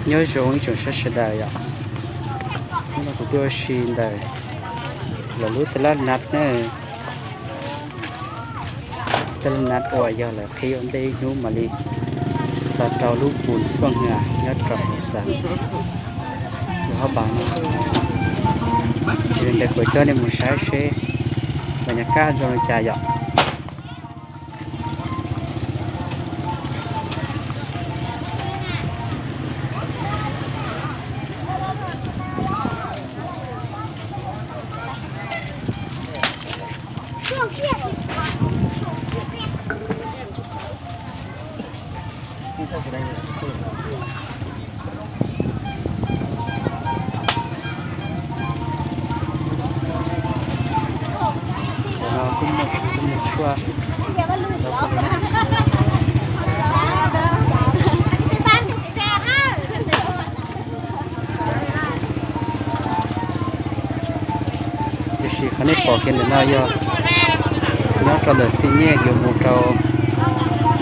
Nyob zoo ib tsoom saib sawv daws yom, hnub no kuv tuaj ua si ntawm lawv lub taj lab nab na. Taj lab nab uas yog lawv qhib ua ntej ib hnub mam li txog rau lub Pun Txhuaj Hwm nyob rau Hauv Xas Luas Hab Npas no. Ces li ntawd kuv coj nej mus saib seb lawv nyuam qab zoo li cas yom. Kuv mus tshuaj. Tiam sis qhov nej pom kiag ntawm no yog nyob rau ntawm Xij Nyej yuav mus rau,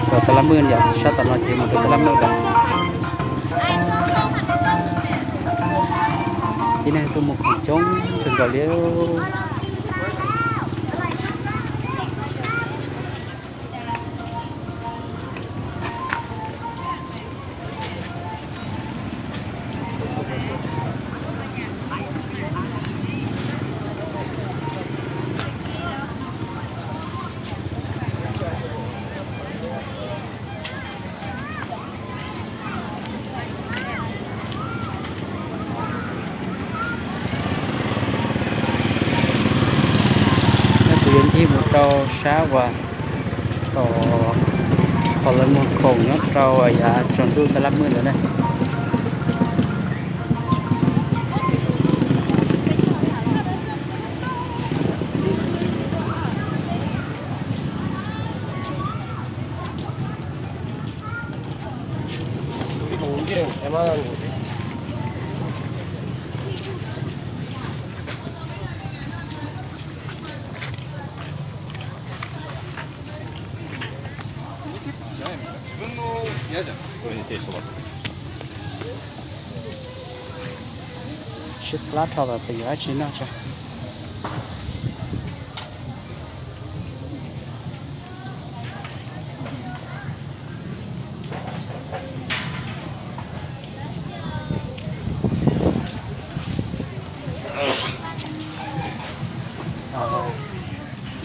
rau Taj Laj Mwj yom, sab tom no ces mus rau Taj Laj Mwj lawm. Tib neeg tuaj mus khoom coob kawg nkaus li. Nyob kuv yuav ncig mus rau sab uas tom qhov lawv muag khoom nyob rau yav tsaus ntuj Taj Laj Mwj ntawd na. Tshaib plab dhau lawm, yuav dab tsi noj tso.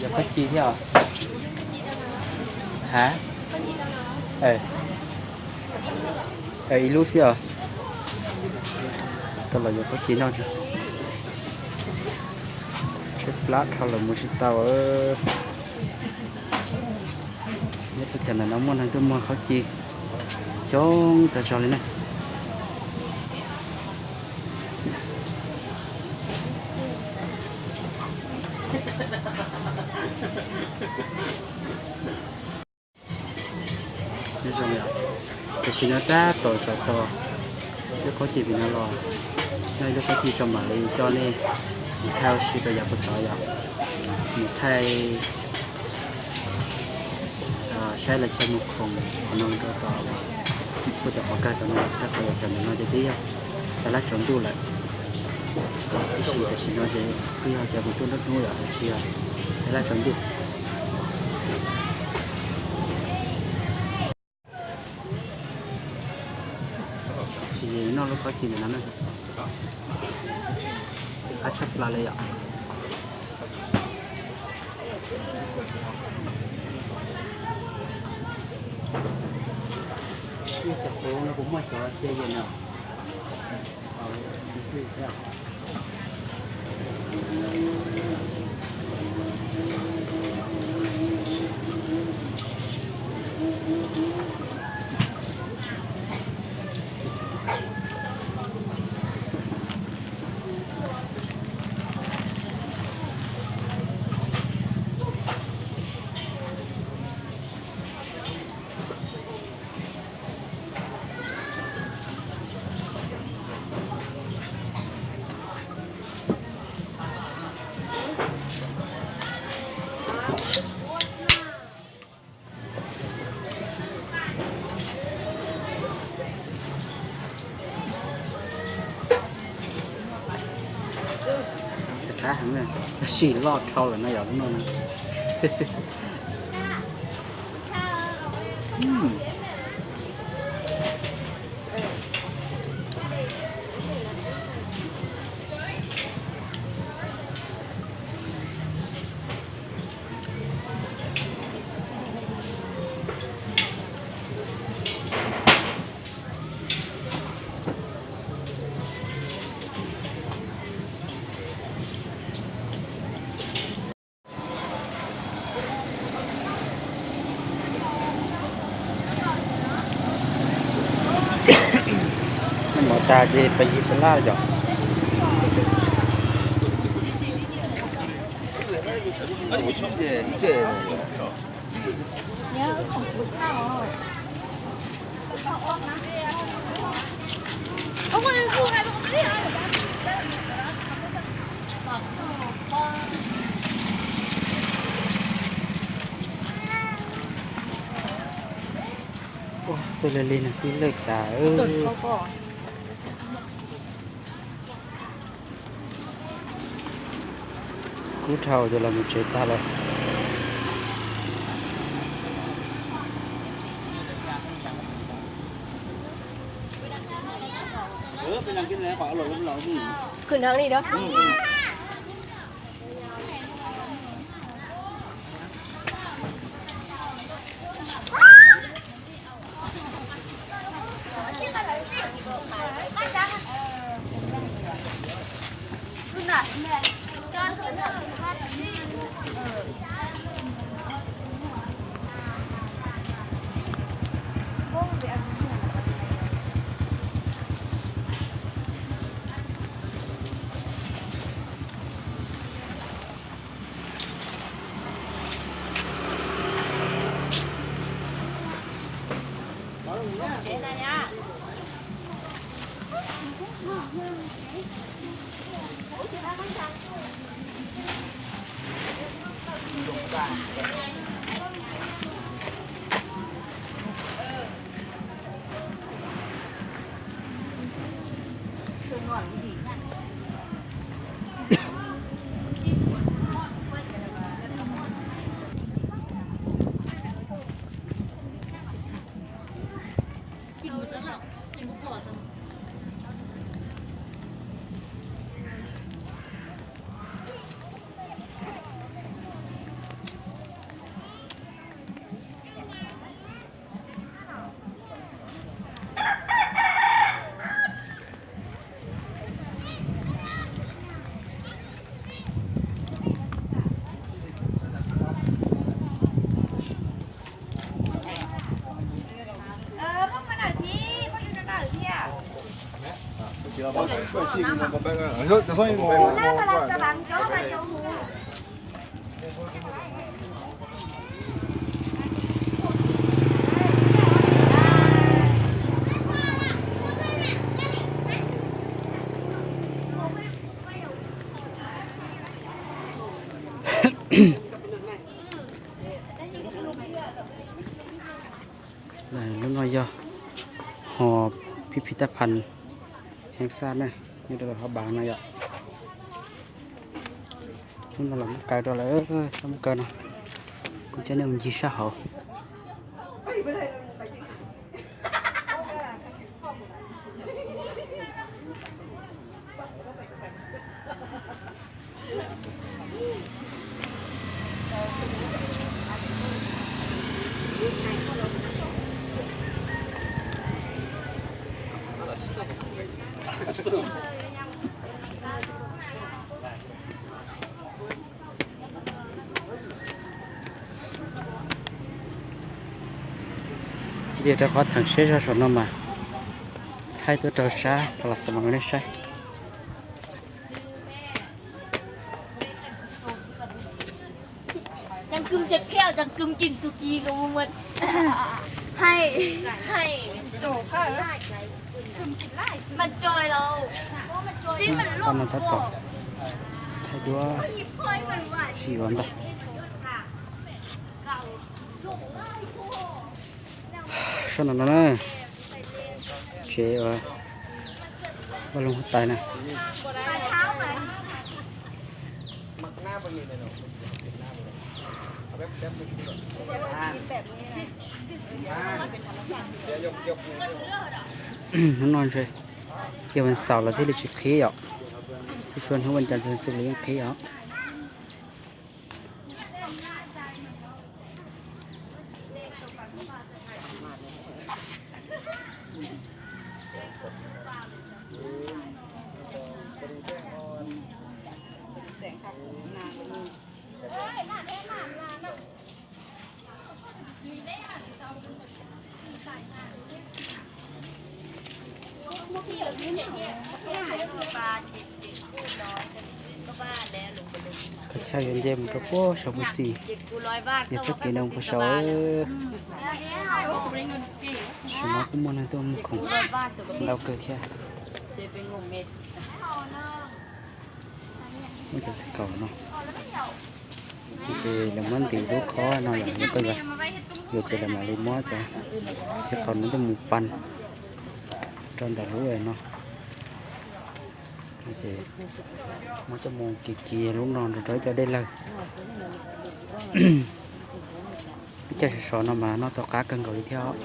Yog khaub ci thiab os. Ha? Ib lub xwb os. Tau los yuav khaub ci noj tso. Tshaib plab dhau lawm mus tsis tau. Nyob rau tiam ntawm no muaj neeg tuaj muag khaub ci coob tag zog li na. Nyob zoo yom, tam sim no tab tom tsaus tos lub khaub ci vim no los noj ib lub khaub ci tso mam li coj nej mus thaij ua si rau yav puag tod yom. Mus thaij saib lawv chaw mus khoom qhov no rau tom puag tom qhov kawg tom no, rau qhov yav thaum ntawm no ces twb yog tag lab tsaus ntuj lawm. Tiam sis tam sim no ces twb yog tias kuv tuaj nruab hnub yom, tsis yog tag lab tsaus ntuj. Tab sis noj lub khaub ci ntawm no na, xim qab tshaj plaws li yom. Txawm qhuav no kuv muaj cov xe yes no. Xav qab heev na, tab sis loj dhau lawm no yog lub no na. Mov tag ces pais yig tas laj yom. Ua, tus lig lig no twb lawj tas. Kub dhau ces los mus tsev tag lawm. Khwv nrhab li da. Lub no yog hos phib phib tab phan heev xaj na, nyob rau hauv baav no yom. Lub no los muab kaw rau lawm, txhob muab kaw no, kuv coj nej mus ncig sab hauv. Ces rau qhov theem siab zog saum no mas thaij tuaj rau sab Pha Las Xas Vas rau nej saib. Thaij duab tsis ua ntag. Sab no no na, tsev uas vaj loog huab tais na. Hnub no ntshe yog vas xaum los thiaj li tsis qhib yom. Txhua hnub vas cas txhua xyoo los yeej qhib os. Koj txhaj yuav nce mus rau puag saum Mus Xis, yog txoj kev no puag saud. Tam sim no kuj muaj neeg tuaj muag khoom ntau kawg thiab. Muaj cov txiv kaum no, ces lawv muab ntim lub khob no yom, yog koj yuav, yuav ces lawv mam li muab cov txiv kaum no tuaj mus pas rau ntawm lub no. Ces muab coj mus kiv kiv lub no rau ib co dej lawg. Ib co sov sov no mas noj tau qab kawg nkaus li thiab os.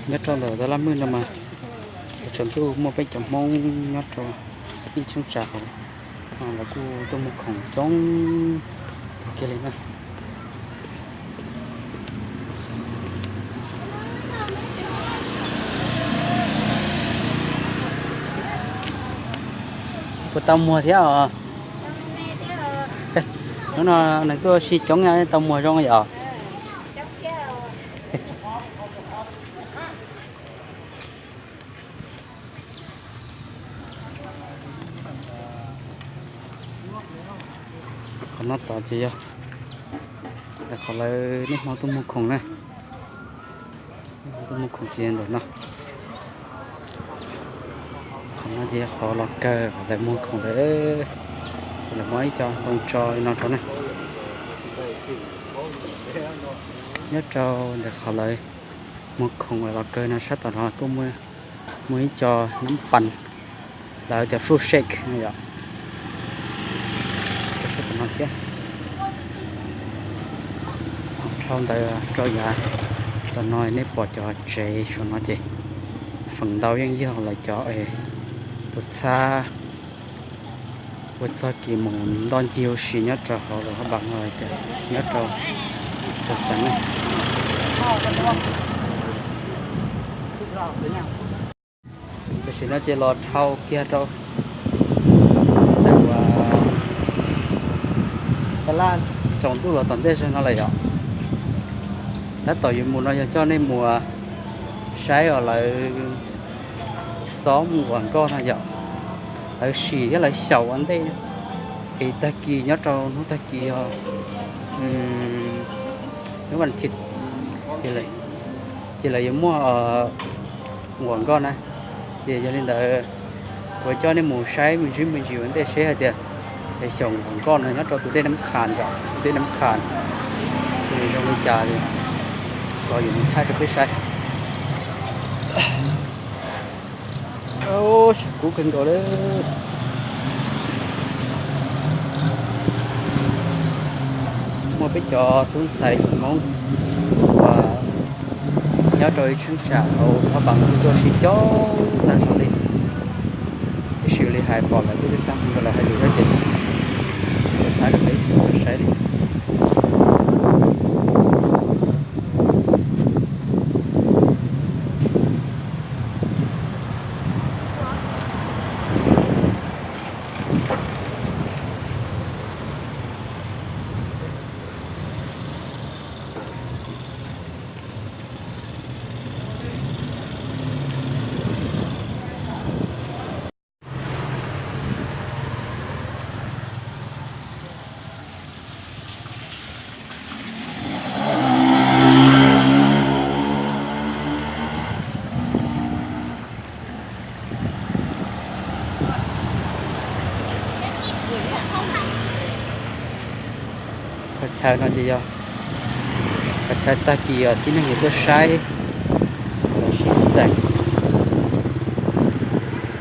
Nyob rau ntawm tab laj mwj no mas, tsaus ntuj muaj peb cov Hmoob nyob rau ib cheeb tsam hauv, lawv kuj tuaj muag khoom coob kiag li na. Puas tau muag thiab os? Hnub no neeg tuaj ua si coob, tau muag zoo yom. Qhov no tod ces yog ntawm qhov lawv niaj hmo tuaj muag khoom na. Tuaj muag khoom ces ntawm no. Qhov no ces qhov los kawg qhov lawv muag khoom lawm. Ces lawv muab ib co ntoo tso li no rau na. Nyob rau ntawm qhov lawv muag khoom los kawg no sab tom no kuj muaj ib co nab pas, lawv tias fruit shake no yom. Sab tom no thiab. Dhau ntawd rau yav tom no nej pom cov tsev saum no ces feem ntau yeej yog lawv cov tus txhab ua txoj kev mus ntoj ncig ua si nyob rau hauv lub haj npas no, nyob rau txawv xeev ne. Tam sim no ces los dhau kiag rau ntawm uas tab laj tsaus ntuj los tom ntej zog no lawm yom. Tab tom yuav mus no yog coj nej mus saib os lawv xob mus uas nkoj no yom. Lawv sim thiab lawv xyaum ua ntej es tag kis nyob rau hnub tag kis os, hnub vas thiv ces lawv yuav muaj uas nkoj na. Ces yog li ntawd, kuv coj nej mus saib me ntsis me ntsis ua ntej seb hais tias xyaum uas nkoj no nyob rau tus dej Nab Qhas yom, tus dej Nab Qhas nws zoo li cas li, los yuav mus thaij rau peb saib. Tshav kub kawg nkaus li. Muaj peb cov tub ntxhais Hmoob uas nyob rau ib cheeb tsam hauv Haj Npas kuj tuaj ua si coob tag zog li. Tiam sis ua li hais pom lawv kuj txaj muag rau lawv hais lus thiab ces tsis tau thaij rau peb sawv daws saib li. Chaw no ces yog qhov chaw tag kis uas tib neeg yuav tuaj saib los sib xeem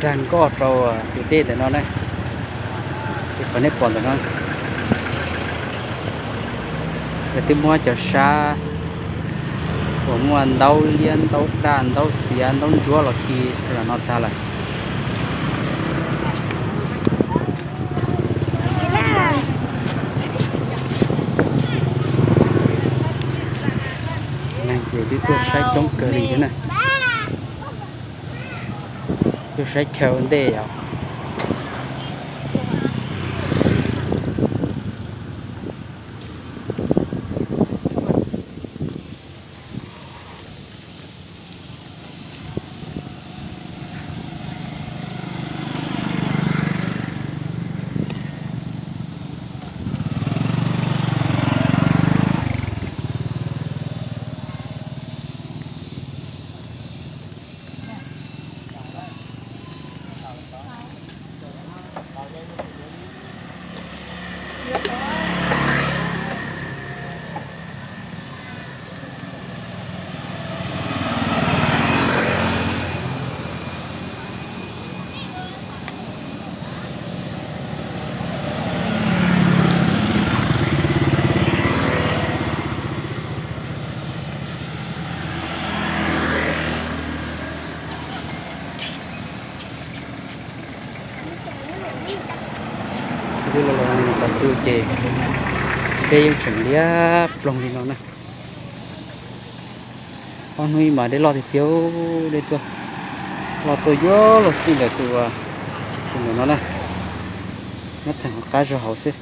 rag nkoj rau tus dej ntawm no na. Ces qhov nej pom ntawm no, lawv twb muab cov sab uas muaj ntaub liab, ntaub daj, ntaub xiav, ntaub ntsuab los khi rau no tag lawm. Neeg ces twb tuaj saib coob kawg li thiab na. Tuaj saib chaw ua ntej os. Twb los los qhov twg ces dej yeej tseem liab ploog li no na. Ob hnub ib mas dej loj tiag tiag, dej tuaj, loj tuaj yuav luag txij ntawm tus, tus ntawm no na, nyob theem hauv qab zog hauv xwb.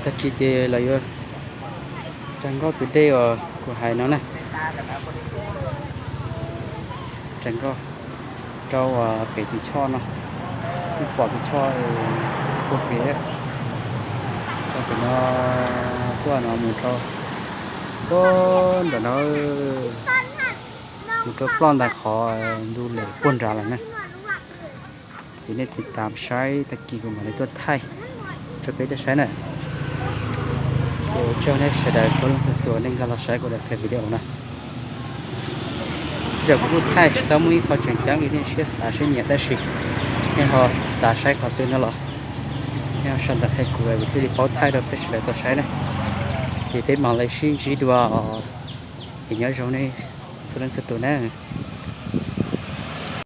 Tag kis ces lawv yuav rag nkoj tus dej uas kuv hais no na, rag nkoj rau pem tus choj no, pom tus choj puag pem, rau pem no tuaj no mus rau puag nram no, mus rau ploj ntawm qhov ntu lem puag nrad lawm na. Ces nej tiv tam saib tag kis kuv mam li tuaj thaij rau peb tau saib na. Ces ua tsaug nej sawv daws txhua leej txhua tus nej nkag los saib kuv daim video na. Yog kuv kuj thaij tsis tau muaj ib qho tseem ceeb li nej siab xav siab nyiam tab sis nej ho xav saib qhov twg no los nej ho sau ntawv qhia kuv es kuv thiaj li paub thaij rau peb sawv daws tau saib na. Ces peb mam li sib ntsib dua os. Es nyob zoo nej txhua leej txhua tus na.